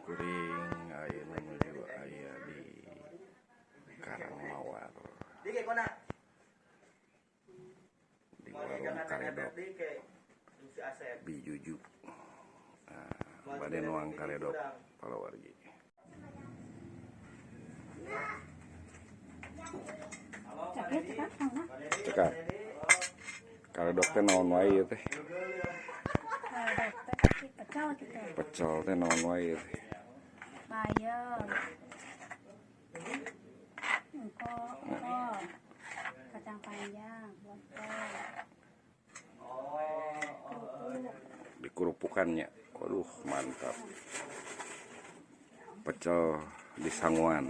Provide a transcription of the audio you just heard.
Kuring ayeuna nuju aya di Karang Mawar, di warung karedok Bi Juju. Nah, bade nuang karedok, palawargi. Cakep, cakep, mana? Cekap. Karedok teh naon wae ieu teh? Karedok teh kaki pecel gitu. Pecel teh naon wae ieu teh? Bayam. Engko, kol. Kacang panjang, wortel. Kerupuk. Dikurupukannya. Waduh, mantap. Pecel di sanguan.